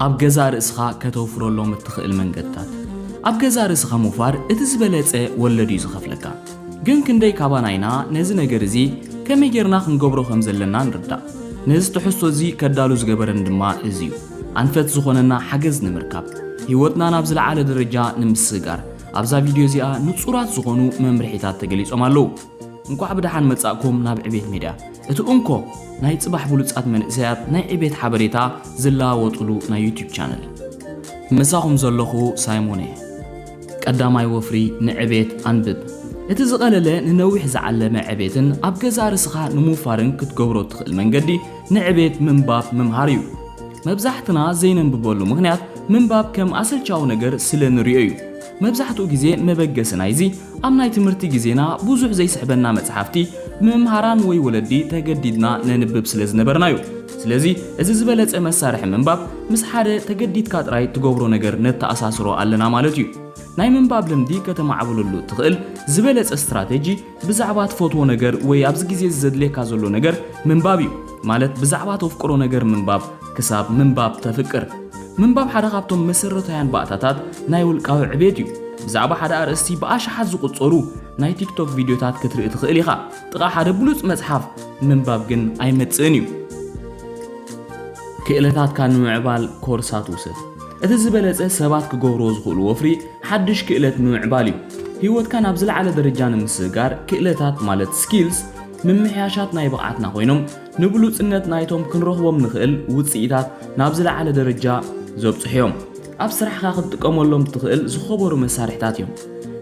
ኣብ ገዛእ ርእስኻ ከተውፍረሎም እትኽእል መንገድታት። ኣብ ገዛእ ርእስኻ ምውፋር እቲ ዝበለጸ ወለድ እዩ ዝኸፍለካ። ግን ክንደይ ካባና ኢና ነዚ ነገር እዚ ከመይ ጌርና ክንገብሮ ከም ዘለና ንርዳእ? ነዚ ትሕዝቶ እዚ ከዳሉ ዝገበረን ድማ እዚ እዩ። ኣንፈት ዝኾነና ሓገዝ ንምርካብ፣ ህይወትና ናብ ዝለዓለ ደረጃ ንምስግጋር፣ ኣብዛ ቪድዮ እዚኣ ንጹራት ዝኾኑ መምርሒታት ተገሊጾም ኣለዉ። እንኳዕ ብደሓን መጻእኩም ናብ ዕቤት ሜድያ፣ እቲ እንኮ ናይ ጽባሕ ብሉጻት መንእሰያት ናይ ዕቤት ሓበሬታ ዝለዋወጡሉ ናይ ዩቲዩብ ቻነል። ምሳኹም ዘለኹ ሳይሞን እየ። ቀዳማይ ወፍሪ ንዕቤት ኣንብብ። እቲ ዝቐለለ ንነዊሕ ዝዓለመ ዕቤትን ኣብ ገዛእ ርእስኻ ንምውፋርን ክትገብሮ እትኽእል መንገዲ ንዕቤት ምንባብ ምምሃር እዩ። መብዛሕትና ዘይነንብበሉ ምኽንያት ምንባብ ከም ኣሰልቻዊ ነገር ስለ ንሪኦ እዩ። መብዛሕትኡ ግዜ መበገሲ ናይዚ ኣብ ናይ ትምህርቲ ግዜና ብዙሕ ዘይስሕበና መጽሓፍቲ ምምሃራን ወይ ወለዲ ተገዲድና ነንብብ ስለ ዝነበርና እዩ። ስለዚ እዚ ዝበለጸ መሳርሒ ምንባብ ምስ ሓደ ተገዲድካ ጥራይ ትገብሮ ነገር ነተኣሳስሮ ኣለና ማለት እዩ። ናይ ምንባብ ልምዲ ከተማዕብለሉ እትኽእል ዝበለጸ ስትራቴጂ ብዛዕባ ትፈትዎ ነገር ወይ ኣብዚ ግዜ ዘድልየካ ዘሎ ነገር ምንባብ እዩ። ማለት ብዛዕባ ተፍቅሮ ነገር ምንባብ ክሳብ ምንባብ ተፍቅር። ምንባብ ሓደ ካብቶም መሰረታውያን ባእታታት ናይ ውልቃዊ ዕቤት እዩ። ብዛዕባ ሓደ ኣርእስቲ ብኣሽሓት ዝቑጸሩ ናይ ቲክቶክ ቪድዮታት ክትርኢ ትኽእል ኢኻ። ጥቓ ሓደ ብሉጽ መጽሓፍ ምንባብ ግን ኣይመጽእን እዩ። ክእለታትካ ንምዕባል ኮርሳት ውሰድ። እቲ ዝበለጸ ሰባት ክገብርዎ ዝኽእሉ ወፍሪ ሓድሽ ክእለት ምምዕባል እዩ። ህይወትካ ናብ ዝለዓለ ደረጃ ንምስግጋር ክእለታት ማለት ስኪልስ ምምሕያሻት ናይ ብቕዓትና ኮይኖም ንብሉጽነት ናይቶም ክንረኽቦም ንኽእል ውጽኢታት ናብ ዝለዓለ ደረጃ ዘብጽሑ እዮም። ኣብ ስራሕኻ ክትጥቀመሎም እትኽእል ዝኸበሩ መሳርሕታት እዮም።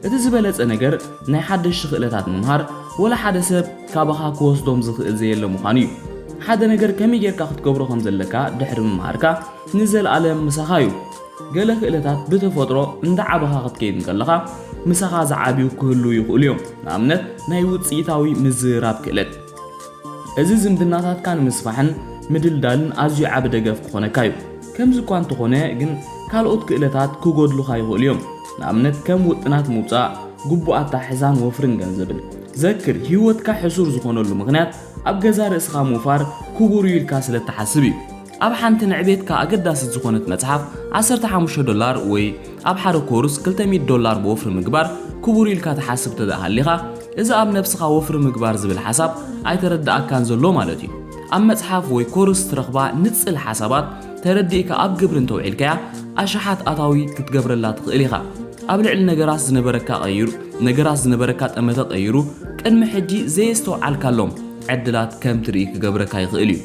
እቲ ዝበለጸ ነገር ናይ ሓደሽቲ ክእለታት ምምሃር ወላ ሓደ ሰብ ካባኻ ክወስዶም ዝኽእል ዘየለ ምዃኑ እዩ። ሓደ ነገር ከመይ ጌርካ ክትገብሮ ከም ዘለካ ድሕሪ ምምሃርካ ንዘለኣለም ምሳኻ እዩ። ገለ ክእለታት ብተፈጥሮ እንዳዓበኻ ክትከይድ እንከለኻ ምሳኻ ዝዓብዩ ክህልዉ ይኽእሉ እዮም። ንኣብነት ናይ ውጽኢታዊ ምዝርራብ ክእለት። እዚ ዝምድናታትካ ንምስፋሕን ምድልዳልን ኣዝዩ ዓቢ ደገፍ ክኾነካ እዩ። ከምዚ እኳ እንተኾነ ግን ካልኦት ክእለታት ክጎድሉኻ ይኽእሉ እዮም። ንኣብነት ከም ውጥናት ምውጻእ፣ ግቡእ ኣተሓሕዛን ወፍርን ገንዘብን። ዘክር፣ ህይወትካ ሕሱር ዝኾነሉ ምኽንያት ኣብ ገዛእ ርእስኻ ምውፋር ክቡር እዩ ኢልካ ስለ እትሓስብ እዩ። ኣብ ሓንቲ ንዕቤትካ ኣገዳሲት ዝኾነት መጽሓፍ ዓሰርተ ሓሙሽተ ዶላር ወይ ኣብ ሓደ ኮርስ ክልተ ሚእቲ ዶላር ብወፍሪ ምግባር ክቡር ኢልካ ትሓስብ ተደኣ ሃሊኻ፣ እዚ ኣብ ነብስኻ ወፍሪ ምግባር ዝብል ሓሳብ ኣይተረድኣካን ዘሎ ማለት እዩ። ኣብ መጽሓፍ ወይ ኮርስ ትረኽባ ንጽል ሓሳባት ተረዲእካ ኣብ ግብሪ እንተውዒልካያ፣ ኣሽሓት ኣታዊ ክትገብረላ ትኽእል ኢኻ። ኣብ ልዕሊ ነገራት ዝነበረካ ቀይሩ፣ ነገራት ዝነበረካ ጠመተ ቀይሩ፣ ቅድሚ ሕጂ ዘየስተውዓልካሎም ዕድላት ከም ትርኢ ክገብረካ ይኽእል እዩ።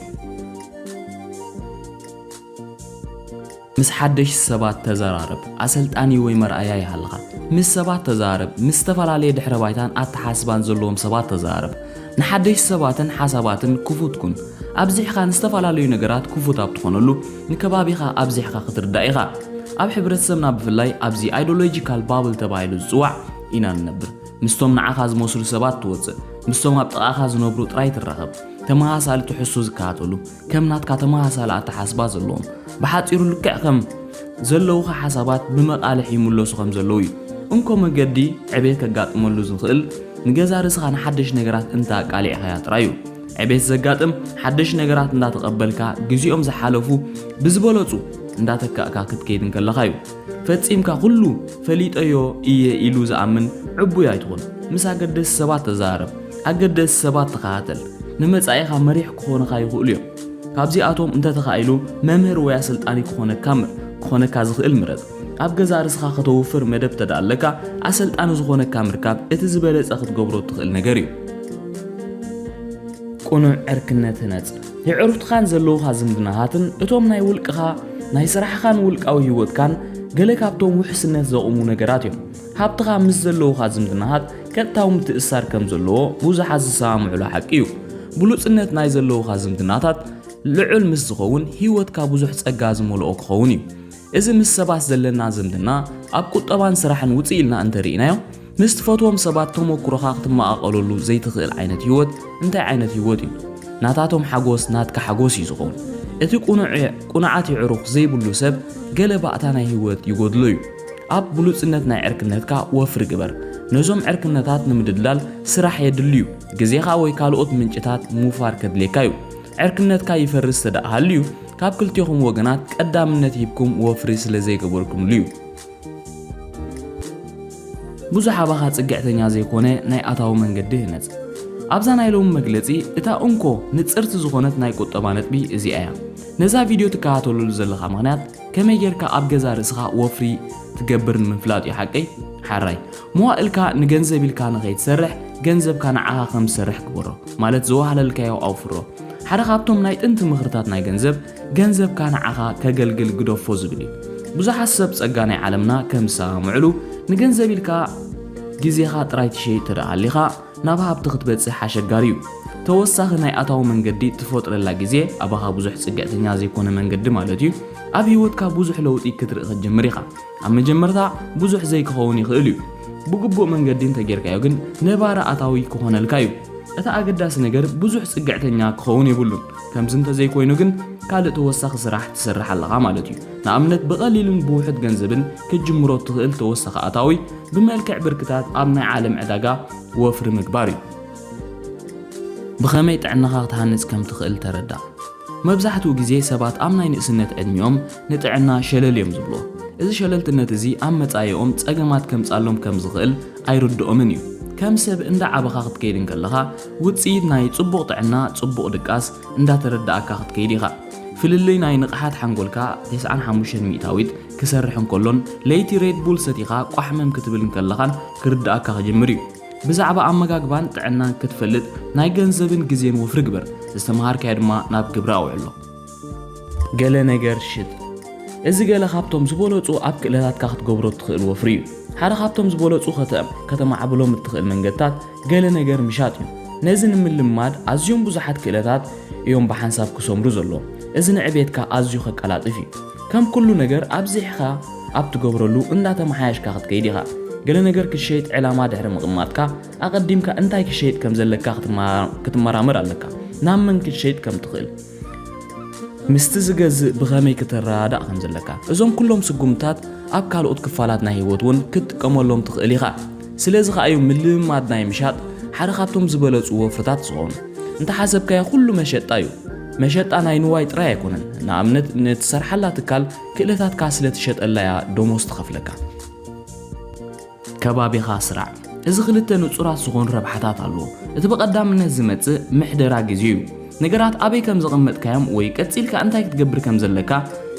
ምስ ሓደሽቲ ሰባት ተዘራረብ። ኣሰልጣኒ ወይ መርኣያ ይሃልኻ። ምስ ሰባት ተዛረብ። ምስ ዝተፈላለየ ድሕረ ባይታን ኣተሓስባን ዘለዎም ሰባት ተዛረብ። ንሓደሽቲ ሰባትን ሓሳባትን ክፉት ኩን። ኣብዚሕካ ንዝተፈላለዩ ነገራት ክፉት ኣብ ትኾነሉ፣ ንከባቢኻ ኣብዚሕካ ክትርዳእ ኢኻ። ኣብ ሕብረተሰብና ብፍላይ ኣብዚ ኣይዲዮሎጂካል ባብል ተባሂሉ ዝጽዋዕ ኢና ንነብር። ምስቶም ንዓኻ ዝመስሉ ሰባት ትወጽእ። ምስቶም ኣብ ጥቓኻ ዝነብሩ ጥራይ ትራኸብ። ተመሳሳሊ ትሕዝቶ ዝከታተሉ፣ ከም ናትካ ተመሳሳሊ ኣተሓስባ ዘለዎም፣ ብሓጺሩ ልክዕ ከም ዘለውኻ ሓሳባት ብመቓልሕ ይምለሱ ከም ዘለዉ እዩ። እንኮ መገዲ ዕቤት ከጋጥመሉ ዝኽእል ንገዛ ርእስኻ ንሓደሽ ነገራት እንተ ኣቃሊዕካያ ጥራይ እዩ። ዕቤት ዘጋጥም ሓደሽ ነገራት እንዳተቐበልካ፣ ግዜኦም ዝሓለፉ ብዝበለጹ እንዳተካእካ ክትከይድ እንከለኻ እዩ። ፈጺምካ ኩሉ ፈሊጠዮ እየ ኢሉ ዝኣምን ዕቡይ ኣይትኹን። ምስ ኣገደስቲ ሰባት ተዛረብ፣ ኣገደስቲ ሰባት ተኸታተል። ንመጻኢኻ መሪሕ ክኾኑኻ ይኽእሉ እዮም። ካብዚኣቶም እንተተኻኢሉ መምህር ወይ ኣሰልጣኒ ክኾነካ ምር-፣ ክኾነካ ዝኽእል ምረጽ። ኣብ ገዛእ ርእስኻ ከተውፍር መደብ ተደኣ ኣለካ፣ ኣሰልጣኒ ዝኾነካ ምርካብ እቲ ዝበለጸ ክትገብሮ እትኽእል ነገር እዩ። ቅኑዕ ዕርክነት ህነጽ። የዕሩኽትኻን ዘለዉኻ ዝምድናታትን እቶም ናይ ውልቅኻ፣ ናይ ስራሕኻን ውልቃዊ ህይወትካን ገለ ካብቶም ውሕስነት ዘቑሙ ነገራት እዮም። ሃብትኻ ምስ ዘለዉኻ ዝምድናታት ቀጥታዊ ምትእስሳር ከም ዘለዎ ብዙሓት ዝሰማምዑሉ ሓቂ እዩ። ብሉጽነት ናይ ዘለዉኻ ዝምድናታት ልዑል ምስ ዝኸውን፣ ህይወትካ ብዙሕ ጸጋ ዝመልኦ ክኸውን እዩ። እዚ ምስ ሰባት ዘለና ዝምድና ኣብ ቁጠባን ስራሕን ውጽእ ኢልና እንተርኢናዮ፣ ምስ ትፈትዎም ሰባት ተመኩሮኻ ክትመቓቐለሉ ዘይትኽእል ዓይነት ህይወት እንታይ ዓይነት ህይወት እዩ? ናታቶም ሓጎስ ናትካ ሓጎስ እዩ ዝኸውን። እቲ ቁኑዕ-፣ ቁኑዓት የዕሩኽ ዘይብሉ ሰብ ገለ ባእታ ናይ ህይወት ይጎድሎ እዩ። ኣብ ብሉጽነት ናይ ዕርክነትካ ወፍሪ ግበር። ነዞም ዕርክነታት ንምድልዳል ስራሕ የድሊ እዩ። ግዜኻ ወይ ካልኦት ምንጭታት ምውፋር ከድልየካ እዩ። ዕርክነትካ ይፈርስ ተደኣ ሃልዩ፣ ካብ ክልቴኹም ወገናት ቀዳምነት ሂብኩም ወፍሪ ስለ ዘይገበርኩምሉ እዩ። ብዙሕ ኣባኻ ጽግዕተኛ ዘይኮነ ናይ ኣታዊ መንገዲ ህነጽ። ኣብዛ ናይ ሎሚ መግለጺ እታ እንኮ ንጽርቲ ዝኾነት ናይ ቁጠባ ነጥቢ እዚኣ እያ። ነዛ ቪድዮ ትከታተሉሉ ዘለኻ ምኽንያት ከመይ ጌርካ ኣብ ገዛ ርእስኻ ወፍሪ ትገብር ንምፍላጥ እዩ ሓቀይ? ሓራይ፣ መዋእልካ ንገንዘብ ኢልካ ንኸይትሰርሕ፣ ገንዘብካ ንዓኻ ከም ዝሰርሕ ግበሮ። ማለት ዝወሃለልካዮ ኣውፍሮ። ሓደ ካብቶም ናይ ጥንቲ ምኽርታት ናይ ገንዘብ፣ ገንዘብካ ንዓኻ ከገልግል ግደፎ ዝብል እዩ። ብዙሓት ሰብ ጸጋ ናይ ዓለምና ከም ዝሰማምዕሉ ንገንዘብ ኢልካ ግዜኻ ጥራይ ትሸይጥ ተደኣ ሃሊኻ ናብ ሃብቲ ክትበጽሕ ኣሸጋሪ እዩ። ተወሳኺ ናይ ኣታዊ መንገዲ ትፈጥረላ ግዜ ኣባኻ ብዙሕ ጽግዕተኛ ዘይኮነ መንገዲ ማለት እዩ። ኣብ ህይወትካ ብዙሕ ለውጢ ክትርኢ ክትጅምር ኢኻ። ኣብ መጀመርታ ብዙሕ ዘይክኸውን ይኽእል እዩ። ብግቡእ መንገዲ እንተጌርካዮ ግን ነባሪ ኣታዊ ክኾነልካ እዩ። እቲ ኣገዳሲ ነገር ብዙሕ ጽግዕተኛ ክኸውን የብሉን። ከምዚ እንተዘይኮይኑ ግን ካልእ ተወሳኺ ስራሕ ትሰርሕ ኣለኻ ማለት እዩ። ንኣብነት ብቐሊልን ብውሑድ ገንዘብን ክትጅምሮ እትኽእል ተወሳኺ ኣታዊ ብመልክዕ ብርክታት ኣብ ናይ ዓለም ዕዳጋ ወፍሪ ምግባር እዩ። ብኸመይ ጥዕናኻ ክትሃንጽ ከም ትኽእል ተረዳእ። መብዛሕትኡ ግዜ ሰባት ኣብ ናይ ንእስነት ዕድሚኦም ንጥዕና ሸለል እዮም ዝብልዎ። እዚ ሸለልትነት እዚ ኣብ መጻኢኦም ጸገማት ከምጻሎም ከም ዝኽእል ኣይርድኦምን እዩ። ከም ሰብ እንዳ ዓበኻ ክትከይድ እንከለኻ ውጽኢት ናይ ጽቡቕ ጥዕና፣ ጽቡቕ ድቃስ እንዳተረዳእካ ክትከይድ ኢኻ። ፍልልይ ናይ ንቕሓት ሓንጎልካ ተስዓን ሓሙሽተን ሚእታዊት ክሰርሕ እንከሎን ለይቲ ሬድ ቡል ሰቲኻ ቋሕመም ክትብል እንከለኻን ክርዳእካ ክጅምር እዩ። ብዛዕባ ኣመጋግባን ጥዕናን ክትፈልጥ ናይ ገንዘብን ግዜን ወፍሪ ግበር። ዝተምሃርካዮ ድማ ናብ ግብሪ ኣውዕሎ። ገለ ነገር ሽጥ። እዚ ገለ ካብቶም ዝበለጹ ኣብ ክእለታትካ ክትገብሮ እትኽእል ወፍሪ እዩ። ሓደ ካብቶም ዝበለጹ ከተም-፣ ከተማዕብሎም እትኽእል መንገድታት ገለ ነገር ምሻጥ እዩ። ነዚ ንምልማድ ኣዝዮም ብዙሓት ክእለታት እዮም ብሓንሳብ ክሰምሩ ዘለዎም። እዚ ንዕቤትካ ኣዝዩ ከቀላጥፍ እዩ። ከም ኩሉ ነገር ኣብዚሕኻ ኣብ ትገብረሉ እንዳተመሓየሽካ ክትከይድ ኢኻ። ገለ ነገር ክትሸይጥ ዕላማ ድሕሪ ምቕማጥካ ኣቐዲምካ እንታይ ክሸይጥ ከም ዘለካ ክትማ-፣ ክትመራመር ኣለካ። ናብ መን ክትሸይጥ ከም ትኽእል፣ ምስቲ ዝገዝእ ብኸመይ ክተረዳዳእ ከም ዘለካ። እዞም ኩሎም ስጉምታት ኣብ ካልኦት ክፋላት ናይ ህይወት እውን ክትጥቀመሎም ትኽእል ኢኻ። ስለዚ ኸኣ እዩ ምልምማድ ናይ ምሻጥ ሓደ ካብቶም ዝበለጹ ወፍርታት ዝኾኑ። እንተሓሰብካዮ ኩሉ መሸጣ እዩ። መሸጣ ናይ ንዋይ ጥራይ ኣይኮነን። ንኣብነት ንትሰርሓላ ትካል ክእለታትካ ስለ ትሸጠላ እያ ደሞዝ ትኸፍለካ። ከባቢኻ ስራዕ። እዚ ክልተ ንጹራት ዝኾኑ ረብሓታት ኣለዎ። እቲ ብቐዳምነት ዝመጽእ ምሕደራ ግዜ እዩ። ነገራት ኣበይ ከም ዘቐመጥካዮም ወይ ቀጺልካ እንታይ ክትገብር ከም ዘለካ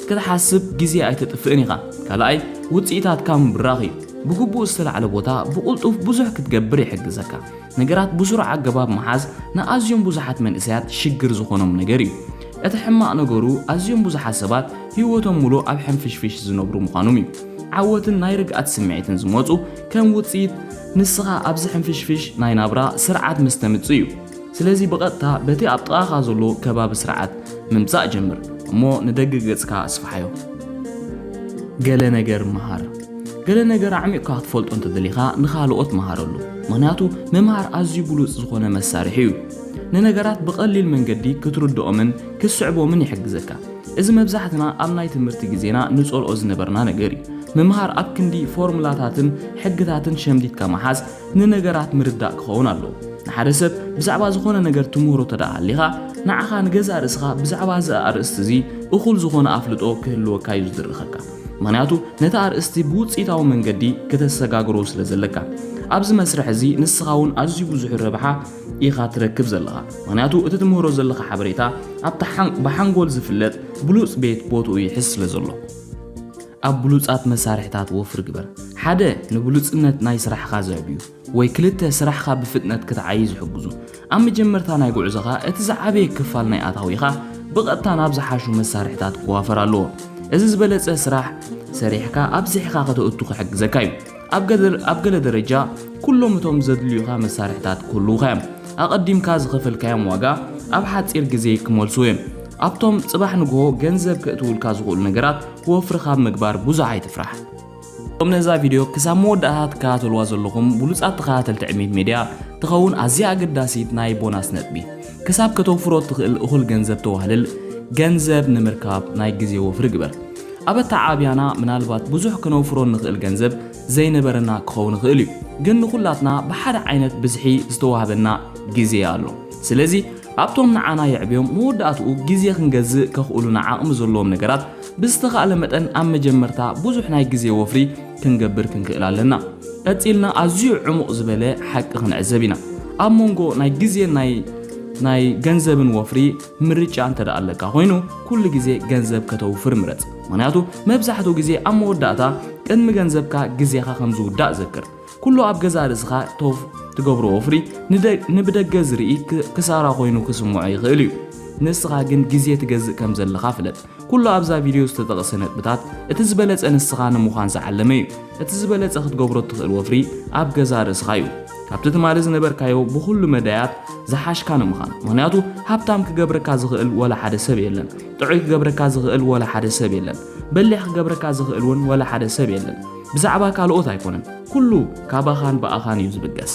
ክትሓስብ ግዜ ኣይተጥፍእን ኢኻ። ካልኣይ፣ ውጽኢታትካ ምብራኽ እዩ። ብግቡእ ዝተላዕለ ቦታ ብቕልጡፍ ብዙሕ ክትገብር ይሕግዘካ። ነገራት ብስሩዕ ኣገባብ ምሓዝ ንኣዝዮም ብዙሓት መንእሰያት ሽግር ዝኾኖም ነገር እዩ። እቲ ሕማቕ ነገሩ ኣዝዮም ብዙሓት ሰባት ህይወቶም ሙሉእ ኣብ ሕንፍሽፍሽ ዝነብሩ ምዃኖም እዩ። ዓወትን ናይ ርግኣት ስምዒትን ዝመጹ ከም ውጽኢት ንስኻ ኣብዚ ሕንፍሽፍሽ ናይ ናብራ ስርዓት ምስ ተምጽእ እዩ። ስለዚ ብቐጥታ በቲ ኣብ ጥቓኻ ዘሎ ከባቢ ስርዓት ምምጻእ ጀምር፣ እሞ ንደገ ገጽካ ኣስፍሓዮ። ገለ ነገር ምሃር። ገለ ነገር ኣዕሚቕካ ክትፈልጦ እንተደሊኻ ንኻልኦት ምሃረሉ። ምኽንያቱ ምምሃር ኣዝዩ ብሉጽ ዝኾነ መሳርሒ እዩ። ንነገራት ብቐሊል መንገዲ ክትርድኦምን ክትስዕቦምን ይሕግዘካ። እዚ መብዛሕትና ኣብ ናይ ትምህርቲ ግዜና ንጸልኦ ዝነበርና ነገር እዩ። ምምሃር ኣብ ክንዲ ፎርሙላታትን ሕግታትን ሸምዲድካ ምሓዝ ንነገራት ምርዳእ ክኸውን ኣለዎ። ንሓደ ሰብ ብዛዕባ ዝኾነ ነገር ትምህሮ ተደኣ ሃሊኻ፣ ንዓኻ ንገዛእ ርእስኻ ብዛዕባ እዚ ኣርእስቲ እዚ እኹል ዝኾነ ኣፍልጦ ክህልወካ እዩ ዝድርኸካ። ምኽንያቱ ነቲ ኣርእስቲ ብውጽኢታዊ መንገዲ ከተሰጋግሮ ስለ ዘለካ። ኣብዚ መስርሕ እዚ ንስኻ እውን ኣዝዩ ብዙሕ ረብሓ ኢኻ ትረክብ ዘለኻ። ምኽንያቱ እቲ ትምህሮ ዘለኻ ሓበሬታ ኣብቲ ሓን-፣ ብሓንጎል ዝፍለጥ ብሉጽ ቤት ቦትኡ ይሕዝ ስለ ዘሎ። ኣብ ብሉጻት መሳርሕታት ወፍሪ ግበር። ሓደ፣ ንብሉጽነት ናይ ስራሕኻ ዘዕብዩ፣ ወይ ክልተ፣ ስራሕኻ ብፍጥነት ክትዓዪ ዝሕግዙ። ኣብ መጀመርታ ናይ ጉዕዞኻ እቲ ዝዓበየ ክፋል ናይ ኣታዊኻ ብቐጥታ ናብ ዝሓሹ መሳርሕታት ክዋፈር ኣለዎ። እዚ ዝበለጸ ስራሕ ሰሪሕካ ኣብዚሕካ ከተእቱ ክሕግዘካ እዩ። ኣብ ገለ-፣ ኣብ ገለ ደረጃ ኩሎም እቶም ዘድልዩኻ መሳርሕታት ክህልዉኻ እዮም። ኣቐዲምካ ዝኸፈልካዮም ዋጋ ኣብ ሓጺር ግዜ ክመልሱ እዮም። ኣብቶም ጽባሕ ንግሆ ገንዘብ ከእትውልካ ዝኽእሉ ነገራት ወፍርኻ ምግባር ብዙሕ ኣይትፍራሕ። እቶም ነዛ ቪድዮ ክሳብ መወዳእታ ትከታተልዋ ዘለኹም ብሉጻት ተኸታተልቲ ዕሜት ሜድያ ትኸውን ኣዝያ ኣገዳሲት ናይ ቦናስ ነጥቢ። ክሳብ ከተውፍሮ እትኽእል እኹል ገንዘብ ተዋህልል፣ ገንዘብ ንምርካብ ናይ ግዜ ወፍሪ ግበር። ኣብ ኣተዓባብያና ምናልባት ብዙሕ ክነውፍሮ እንኽእል ገንዘብ ዘይነበረና ክኸውን ይኽእል እዩ፣ ግን ንኹላትና ብሓደ ዓይነት ብዝሒ ዝተዋህበና ግዜ ኣሎ። ስለዚ ኣብቶም ንዓና የዕብዮም መወዳእትኡ ግዜ ክንገዝእ ከኽእሉና ዓቕሚ ዘለዎም ነገራት ብዝተኻእለ መጠን ኣብ መጀመርታ ብዙሕ ናይ ግዜ ወፍሪ ክንገብር ክንክእል ኣለና። ቀጺልና ኣዝዩ ዕሙቕ ዝበለ ሓቂ ክንዕዘብ ኢና። ኣብ መንጎ ናይ ግዜን ናይ ናይ ገንዘብን ወፍሪ ምርጫ እንተ ደኣ ኣለካ ኮይኑ ኩሉ ግዜ ገንዘብ ከተውፍር ምረጽ። ምኽንያቱ መብዛሕትኡ ግዜ ኣብ መወዳእታ ቅድሚ ገንዘብካ ግዜኻ ከም ዝውዳእ ዘክር። ኩሉ ኣብ ገዛእ ርእስኻ ተውፍ ትገብሮ ወፍሪ ንደ- ንብደገ ዝርኢ ክ- ክሳራ ኮይኑ ክስምዖ ይኽእል እዩ። ንስኻ ግን ግዜ ትገዝእ ከም ዘለኻ ፍለጥ። ኩሉ ኣብዛ ቪድዮ ዝተጠቕሰ ነጥብታት እቲ ዝበለጸ ንስኻ ንምዃን ዝዓለመ እዩ። እቲ ዝበለጸ ክትገብሮ እትኽእል ወፍሪ ኣብ ገዛእ ርእስኻ እዩ። ካብቲ ትማሊ ዝነበርካዮ ብኹሉ መዳያት ዝሓሽካ ንምዃን። ምኽንያቱ ሃብታም ክገብረካ ዝኽእል ወላ ሓደ ሰብ የለን። ጥዑይ ክገብረካ ዝኽእል ወላ ሓደ ሰብ የለን። በሊሕ ክገብረካ ዝኽእል እውን ወላ ሓደ ሰብ የለን። ብዛዕባ ካልኦት ኣይኮነን። ኩሉ ካባኻን ብኣኻን እዩ ዝብገስ።